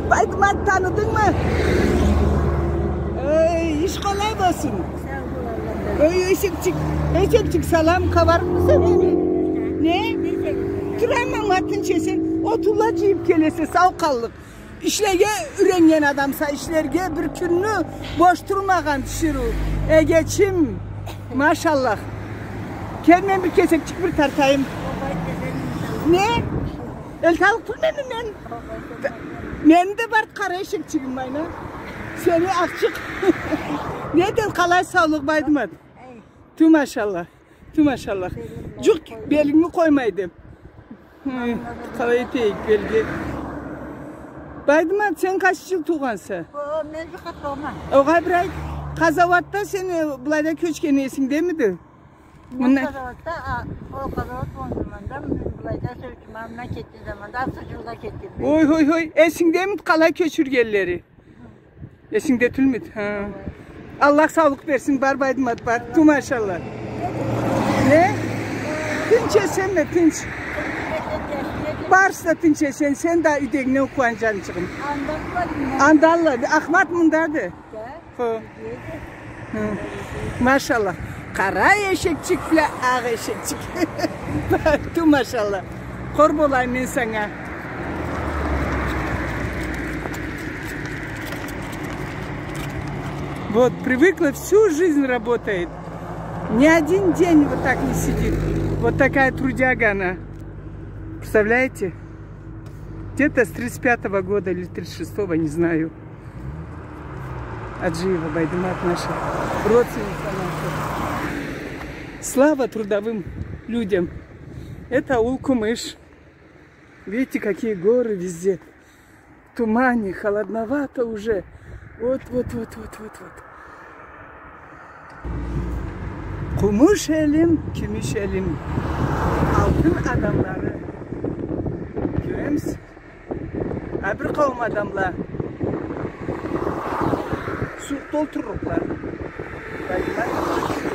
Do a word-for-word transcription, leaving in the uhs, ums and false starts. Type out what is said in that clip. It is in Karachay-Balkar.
Байдымат, таныдынгмы? Эй, иш къалай болсун? Сау бол, Аллах разы. Эй, эшекчик, эшекчик, салам, къабарыкъмыса мени? Не? Турама, тынч эсен, отунла джыйыб келесе, сау къаллыкъ. Ишлеге юреннген адамса, ишлерге, бир кюнню бош турмагъан тиширыу. Эгечим, машаллах. Кел, мен бир кесекчик бир тартайым. Не? Элталлыкъ тюлмеми мен? Мени да барды къара эшекчигим, майна. Сени акъчыкъ. Не дел, къалай саулукъ, Байдымат? Ту машаллах. Ту машаллах. Джукъ, белингми къоймай деб. Хы, къалай этейик белге. Байдымат, сен къайсы джыл туугъанса? О, мен джукъ туугъанма. Огъай, бир айт, къазауатда сен, э, былайда кёчгени эсингдемиди? Мына. Къазауатда, а, ол къазауат болгъан заманда мен былайда сёлкюме, мындан кетген заманда, алты джылда кетген. Ой, ой, ой, эсингдемиди къалай кёчюргенлери? Эсингде тюлмюдю? Ха. Аллах саулукъ берсин, бар, Байдымат, бар. Ту машалла. Не? Тынч эсенме, тынч. Барысы да тынч эсен, сен да юйдегинге къууан, джанчыгъым. Андалла, Ахмат мындады. Хо. Хы. Машалла. Къара эшекчик бла акъ эшекчик. Ту машалла. Къор болайым мен санга. Вот, привыкла, всю жизнь работает. Ни один день вот так не сидит. Вот такая трудяга она. Представляете? Где-то с тридцать пятого года или тридцать шестого, не знаю. Аджиева Байдымат наша, родственница наша. Слава трудовым людям. Это аул Кумыш. Видите, какие горы везде. В тумане, холодновато уже. Вот, вот, вот. Къумуш элим, кюмюш элим, алтын адамлары. Кёремисиз? А бир къауум адамла сууукъда олтурлукъла. Байдымат.